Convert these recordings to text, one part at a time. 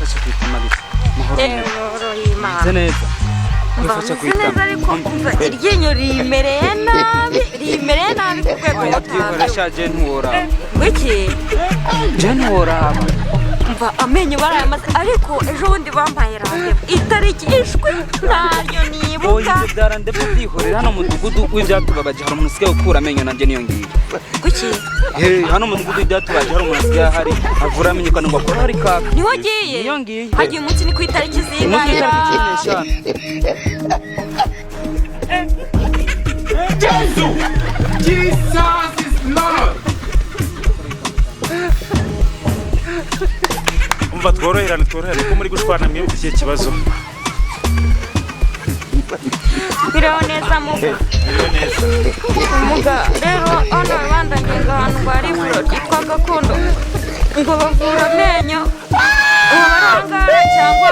Kwifashe ku itama bite? Mahoro. Mahoro y'Imana. Meze neza. Mva Kwifashe ku meze neza, itama. Ariko umva, iryinyo rimereye nabi, rimereye nabi ku rwego Oya, byihora rutandukanye. Sha, je ntiworaba. Wiki? Je ntiworaba. Umva, amenyo barayamaze, ariko ejo bundi bampaye rendez-vous, itariki ishwi ntaryo Oya, nibuka. Ibyo byarandebye, byihorera. Hano mu mudugudu w'ibyatubabaje hari umuntu usigaye ukura amenyo, nanjye niyo ngiyo. Kuki? Hey, hano mu mudugudu w'ibyatubabaje hari umuntu usigaye ahari avura amenyo kandi ngo akora hari kaka. Niho ugiye? Niyo ngiye. Hagiye umunsi ni ku itariki Umunsi zingahe? w'itariki 15. Jesus is Lord. Umva, tworoherane, tworoherane, ko muri gushwana mwe mufite ikihe kibazo? Biriho neza, muga. Biriwe neza. Muga, rero hano bandangiye ahantu ngo hari ivuriro ryitwa Gakondo, ngo bavura amenyo. Ubu ari ahangaha cyangwa?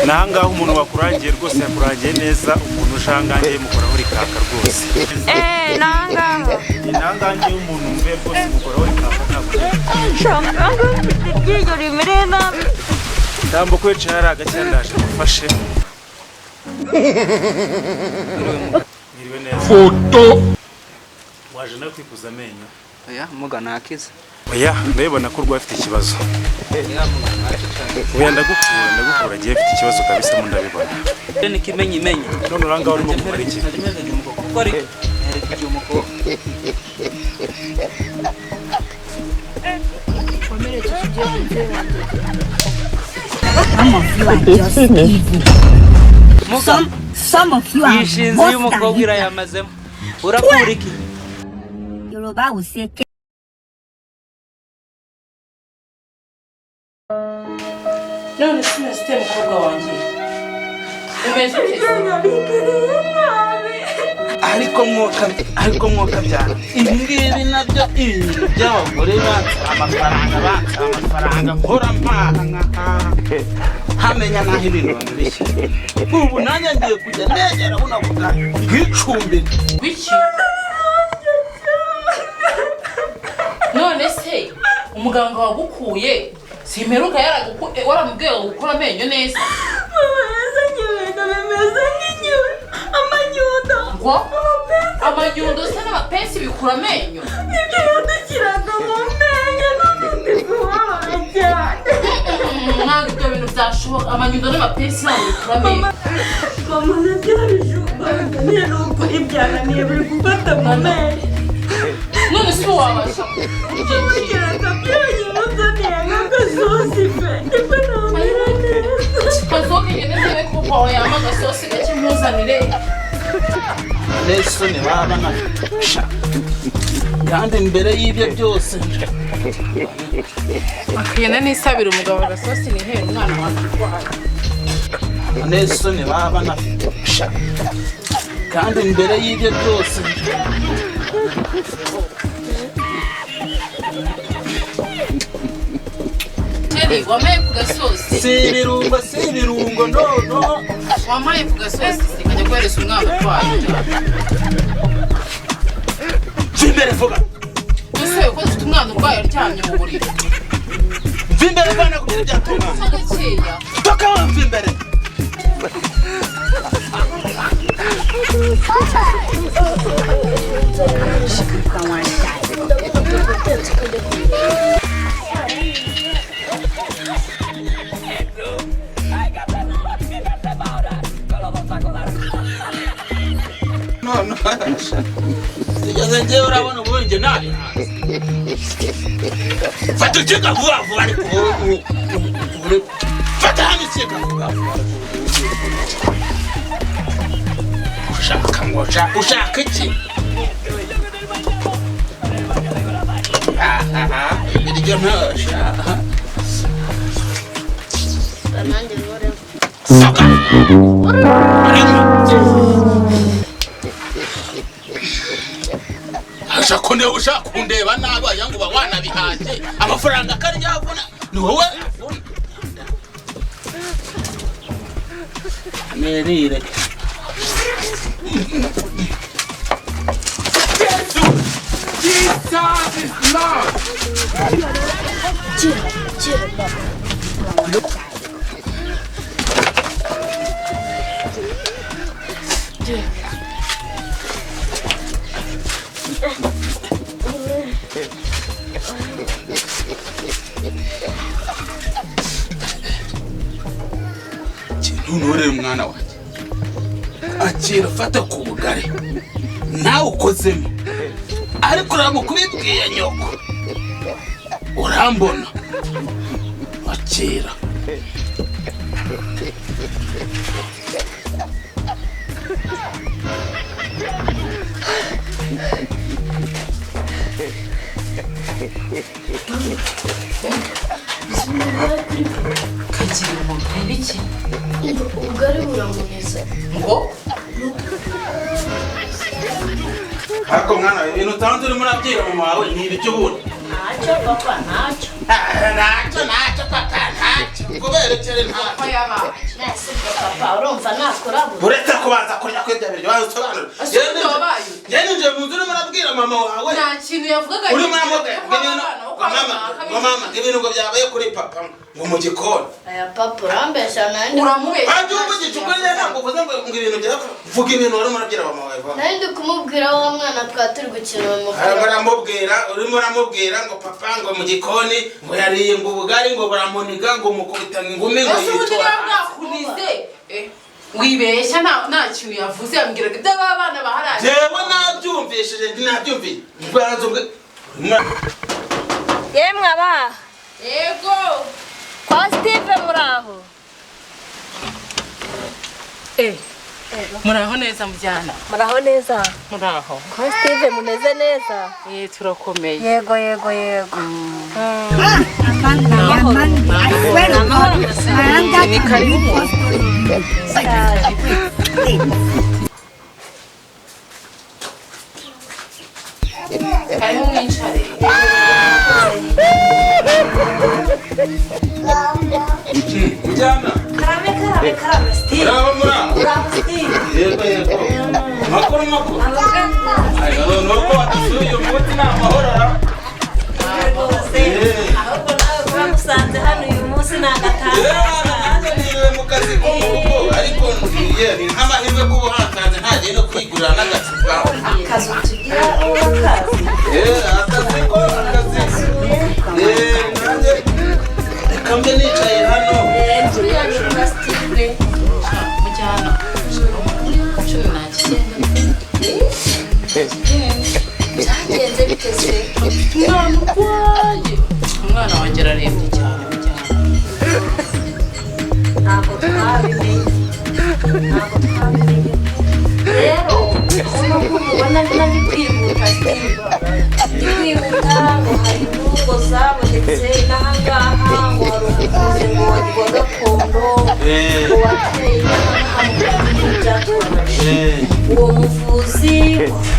Ni ahangaha. Umuntu wakurangiye rwose yakurangiye neza. Umuntu uje ahangaha mukoraho rikaka rwose. Eee, ni ahangaha. Ni ahangaha umuntu mvuye rwose mukoraho rikaka, ntabwo Sha muganga, mfite iryinyo rimereye nabi. Tambuka wicaye hari agake, ndaje mufashe. Mwiriwe neza. Photo. Waje nawe kwikuza amenyo? Oya muga, nakize. Oya, ndabibona ko urwaye, afite ikibazo. Oya muga, ntacyo cyane. Oya, ndagukura, ndagukura, agiye afite ikibazo kabisa mo, ndabibona. Je nikimenye imenye. None urangaho urimo kumara iki? Kuko ari herekeje umukobwa. Wameretse tugiye umubyeyi wanjye. Some of you are just evil. Muga, Some of you are yishinze worse than y'umukobwa Hitler. irayamazemo. Urakura iki? Yoruba will say, None se ute, mukobwa wanjye, umeze ute? Iryinyo rimereye nabi. Ariko mwoka, ariko mwoka byara ibi ngibi nabyo, ibintu by'abagore bansaba amafaranga, bansaba amafaranga, mpora mpaha nkahaha, ntamenya n'aho ibintu babibishyira. Ubu nanjye ngiye kujya negera buno butaka bwicumbire. Wiki? None se umuganga wagukuye simperuka waramubwiye ngo gukura amenyo neza? Mama, yazanye ibintu bimeze nk'inyundo, amanyundo. Ngo amanyundo se n'amapensi bikura amenyo? Nibyo yadushyiraga mu menyo, none ndi kubabara cyane. Ntabwo ibyo bintu byashoboka. Amanyundo n'amapensi ntabwo bikura amenyo. Mama, na bya bijumba bikomeye, ni ukuri byananiye, biri gufata mu menyo. None se ubu wabasha kubyinjira? Kereka byonyine unzaniye nk'agasosi pe, nibwo namera neza. Kazoke ngende ndebe ko papa wawe yampa agasosi gake nkuzanire. N'isoni baba nafite, kandi mbere y'ibyo byose Akagenda nisabira umugabo agasosi nihere umwana wanjye urwaye. N'isoni baba nafite, kandi mbere y'ibyo byose Chéri, wampaye ku gasosi? Si ibirungo, si ibirungo, no no. Wampaye ku gasosi sikajya guhereza umwana urwaye? Mva imbere vuba. Ese ko dufite umwana urwaye aryamye mu buriri? Mva imbere bana, kugira ibyatungana. Usa gakeya. Toka wowe, mva imbere. None sigeze ngewe, urabona ubundi nabi. Fata ukika vuba vuba, ariko fata hano ukika vuba vuba. Ushaka ngo ushaka iki? Ibiryo ntashaka. Nanjye nkoreho. Soka. Ushaka kundeba, ushaka kundeba nabi, wagira ngo uba wanabihaje amafaranga akarya avuna ni wowe avuna. Nirire. Jesus is Lord. Kira, kira baba. Ntunturere umwana wanjye, akira fata ku bugari nawe ukozemo, ariko uramuka ubibwiye nyoko urambona. Akira Kagira umuntu biki? Ubugari buramuneza. Ngo ariko mwana, ibintu utanze urimo urabwira mama wawe ni ibiki ubundi? Ntacyo papa, ntacyo. Ntacyo ntacyo papa, ntacyo kubera ikiri ntacyo. Yabaye. Nase papa, urumva nakurabura. Uretse kubanza kurya kw'ibyo biryo, banza usobanure. Ese ubundi wabaye? Njye ninjiye mu nzu urimo urabwira mama wawe. Nta kintu yavugaga. Urimo uramubwira ngo ibintu, mama, ngo mama, ibintu ngo byabaye kuri papa ngo mu gikoni. Aya papa, urambeshya nanjye. Uramubeshya. Wajya uvugisha ukuri njye ntabwo uvuze ngo ibintu byabaye, vuga ibintu warimo urabwira mama wawe vuba. Nari ndi kumubwira wa mwana twari turi gukina umupira. Arimo aramubwira, urimo uramubwira ngo papa ngo mu gikoni ngo yariye ngo ubugari ngo buramuniga ngo mukubita ingumi ngo Ese ubundi yitora. niba bwakunize wibeshya, nta kintu yavuze, yambwiraga iby'abana baharaye. Jewe nabyumvishije, nabyumviye. Banza ubwe. Yemwe abaha. Yego. Kwa Steve muraho? Muraho neza mujyana. Muraho neza. Muraho. Kwa Steve mumeze neza? Turakomeye. Yego yego yego. Ni karibu mu. Karibu mwicare. Mujyana. Karame karame karame Steve. Muraho muraho. Muraho Steve. Yego yego. Makuru makuru. Ayo nuko watusuye uyu munsi ni amahoro ra. Rwose. Ahubwo nawe kuba musanze hano uyu munsi ni agatangaza. Nanjye niriwe mu kazi ko mu rugo, ariko ye ni nk'amahirwe kuba uhasanze ntagiye no kwigurira n'agacupa. Akazu tugira uwo kazi. Akazi ko akazi. Nanjye reka mbe nicaye hano. Inzu yacu na Steve. Mujyana. 19. Byagenze bite se? Umwana urwaye. Umwana wanjye ararembye cyane mujyana. Ntabwo twabimenye. Ntabwo twabimenye. Rero nk'uko mubona ndi kwihuta Steve. Ndi kwihuta ngo hari imvugo zabonetse n'ahangaha ngo hari umuvuzi ngo wa gakondo ngo wateye n'ahangaha mu byatubabaje. Uwo muvuzi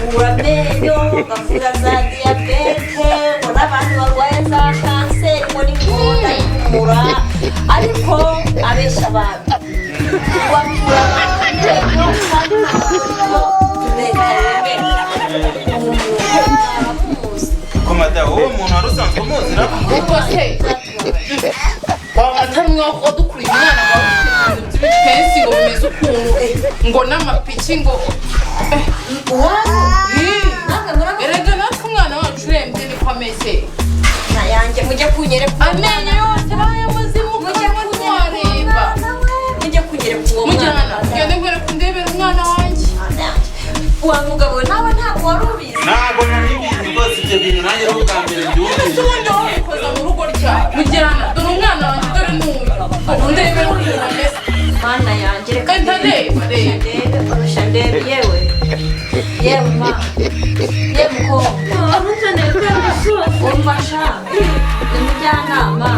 uvura amenyo, agavura za diyabete, ngo n'abantu barwaye za kanseri, ngo ni ngombwa ihumura, ariko abeshya abantu. Ngo avura abantu amenyo kandi ntabwo leta yemera. Uwo muntu aramuzi. Komada, uwo muntu wari usanzwe umuzi ra? Ubwo se atari mwe wadukuriye umwana wawe ufite ibintu by'ibipensi ngo bimeze ukuntu ngo n'amapiki ngo erega natwe umwana wacu urembye niko ameze. Na yanjye mujye kunyereka uwo Amenyo mwana. yose bayamuze mu Mujye kanwa kunyereka uwo ntiwareba. mwana we. Mujye kunyereka uwo mwana. Mujyana ugende nkwereke undebere umwana wanjye. Wa mugabo we nawe ntabwo wari ubizi. Ntabwo nari mbizi rwose ibyo bintu, nanjye ni ubwa mbere mbyumvise. Ese ubundi wowe ubikoza mu rugo ryari? Mujyana dore umwana wanjye, dore n'uyu, undebere ukuntu ameze. Mana yanjye reka Enda reba reba. ndebe, kurusha ndebe yewe. Yewe ma. Yewe mukobwa. Umva sha. Ni mujyanama.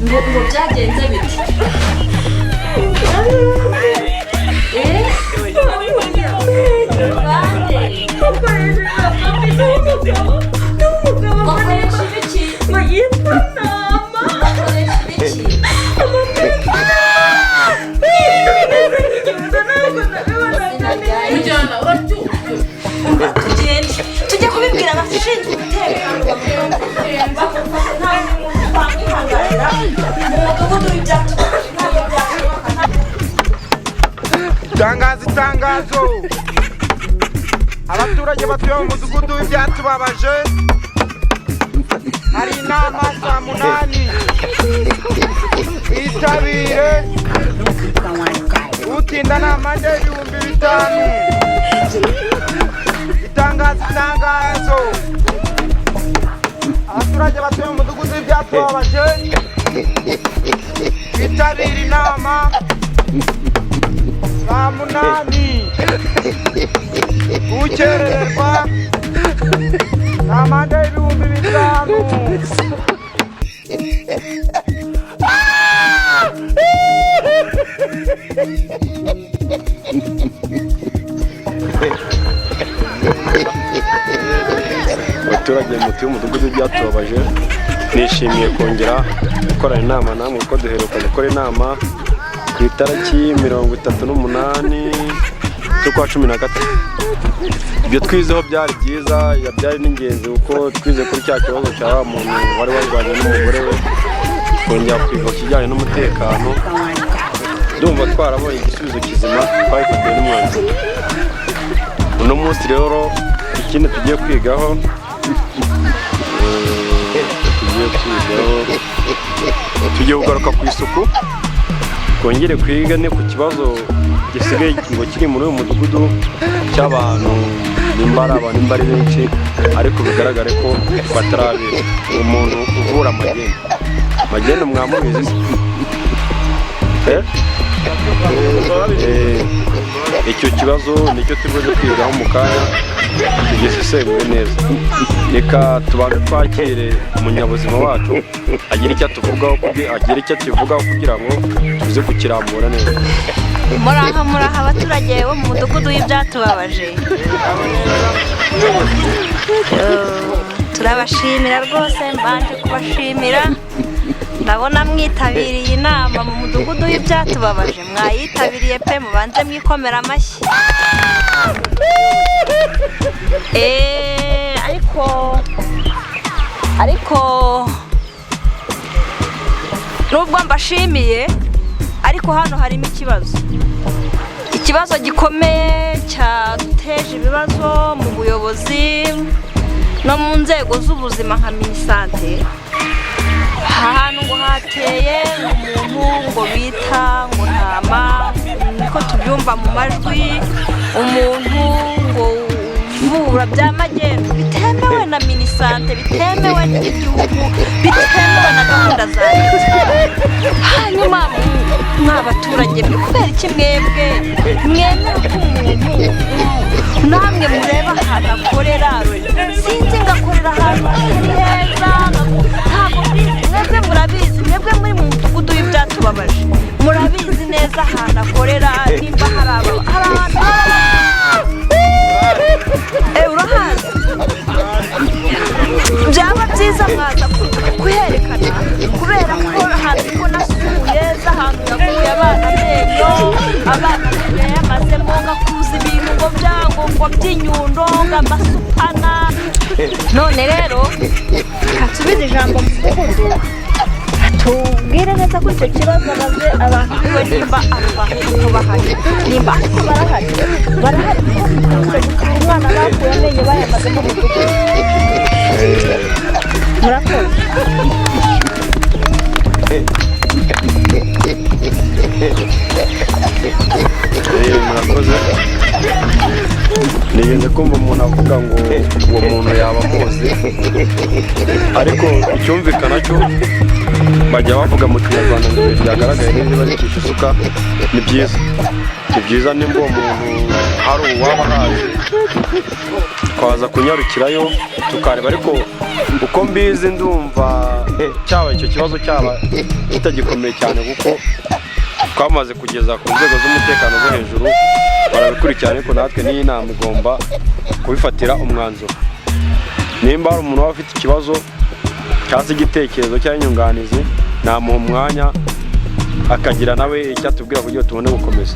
Ngo byagenze bite? Bande. Bakoresha ibiki? Bakoresha ibiki? Mujyana urabyumva. Tugende tujye kubibwira abashinzwe umutekano, nta muntu twamwihanganira mu mudugudu. Itangazo, abaturage batuye mu mudugudu w'ibyatubabaje, hari inama saa 8, bitabire. Utinda ni amande y'5,000. Itangazo, itangazo, abaturage batuye mu mudugudu w'ibyatubabaje, bitabire inama saa 8. Ukererwa ni amande y'5,000. Abaturage mutuye umudugudu byatubabaje, nishimiye kongera gukorana inama namwe, kuko duheruka gukora inama ku itariki 38 z'ukwa 13. Ibyo twizeho byari byiza, byari n'ingenzi, kuko twize kuri cya kibazo cya wa muntu wari warwanye n'umugore we, kongera kwiga ku kijyanye n'umutekano. Ndumva twarabonye igisubizo kizima, twabifatiye n'umwanzuro. Uno munsi rero ikindi tugiye kwigaho, tugiye kugaruka ku isuku, twongere twige ne ku kibazo gisigaye ngo kiri muri uyu mudugudu cy'abantu, nimba ari abantu, nimba ari benshi, ariko bigaragare ko batarabera umuntu uvura magendu. Magendu mwamubizi se? Eh? Icyo kibazo nicyo turi kwigaho mu kanya, tugisesengure neza. Reka tubanze twakire umunyabuzima wacu agira icyo atuvugaho, agira icyo atuvugaho kugira ngo tuze kukirambura neza. Muraho, muraho abaturage bo mu mudugudu w'ibyatubabaje. Turabashimira rwose, mbanje kubashimira. Ndabona mwitabiriye inama mu mudugudu w'ibyatubabaje, mwayitabiriye pe, mubanze mwikomera amashyi. Ariko nubwo mbashimiye, ariko hano harimo ikibazo, ikibazo gikomeye cyaduteje ibibazo mu buyobozi no mu nzego z'ubuzima nka minisante. Ahantu ngo hateye umuntu ngo bita ngo ntama, niko tubyumva mu majwi, umuntu ngo uvura bya magendu bitemewe na minisante, bitemewe n'igihugu, bitemewe na gahunda za leta. Hanyuma mwa baturage mwe, kubera iki mwebwe mwemera ko umuntu namwe mureba ahantu akorera? Sinzi ngo akorera ahantu hatari heza, ntabwo mbizi. Mwebwe murabizi, mwebwe muri mu mudugudu w'ibyatubabaje murabizi neza ahantu akorera, nimba hari ahantu urahazi. Byaba byiza mwaza kuherekana, kubera ko ahantu ko nasuye ahantu yakuye abana amenyo, abana amenyo yamazemo, ngakuza ibintu ngo byango ngo by'inyundo ngo amasupana. None rero reka nsubize ijambo mu mudugudu, tubwire neza ko icyo kibazo abaze abantu biwe, nimba abo bantu ko bahari, nimba ariko barahari, barahari kuko bikunze gukura umwana bakuye amenyo bayamazemo mu mudugudu. Murakoze. Murakoze. Nigeze kumva umuntu avuga ngo uwo muntu yaba amuzi, ariko icyumvikana cyo bajya bavuga mu kinyarwanda ngo ibintu byagaragaye neza barikisha isuka. Ni byiza, ni byiza nimba uwo muntu hari uwaba ahazi, twaza kunyarukirayo tukareba, ariko uko mbizi ndumva cyaba icyo kibazo cyaba kitagikomeye cyane, kuko twamaze kugeza ku nzego z'umutekano zo hejuru barabikurikirana, ariko natwe n'iyi nama igomba kubifatira umwanzuro. Nimba hari umuntu waba ufite ikibazo cyangwa se igitekerezo cyangwa inyunganizi, namuha umwanya akagira nawe icyo atubwira kugira ngo tubone gukomeza.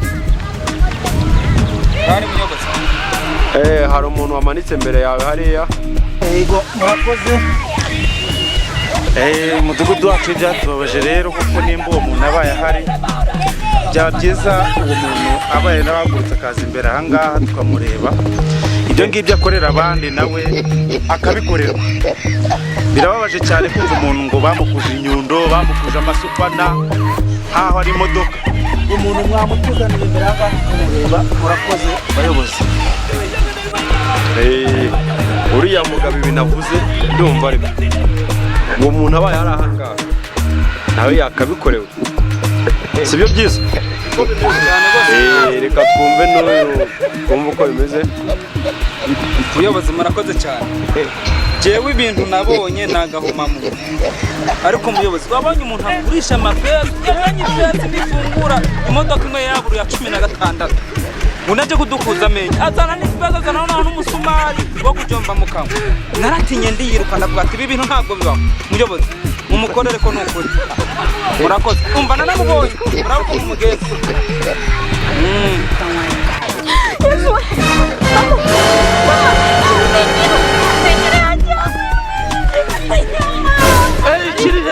Hari umuntu wamanitse imbere yawe hariya. Yego, murakoze. Umudugudu wacu byatubabaje rero, kuko nimba uwo muntu abaye ahari Byaba byiza uwo muntu abaye n'abahagurutse akaza imbere ahangaha tukamureba, ibyo ngibyo akorera abandi nawe akabikorerwa. Birababaje cyane kumva umuntu ngo bamukuje inyundo, bamukuje amasupana nkaho ari imodoka. Umuntu mwamutuzanira imbere ahangaha tukamureba. Murakoze bayobozi. Uriya mugabo ibintu avuze ndumva ariko uwo muntu abaye ari ahangaha nawe yakabikorewe, si byo byiza? Reka twumve n'uyu, twumve uko bimeze. Ubuyobozi, murakoze cyane. Jewe ibintu nabonye ni agahomamunwa, ariko umuyobozi, wabonye umuntu agurisha amafezi, yazanye ifezi nifungura imodoka imwe yaburu ya 16 ngo najye kudukuza amenyo, azana n'ifezi, azana noneho n'umusumari wo kujomba mu kanwa. Naratinye ndiyiruka, ndavuga ati ibi bintu ntabwo bibaho. Muyobozi, mumukorere ko ni ukuri. Murakoze. Umva, nanamubonye, murabona ukuntu mugenzi.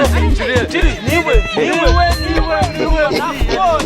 Niwe, niwe, niwe, niwe, nakubonye.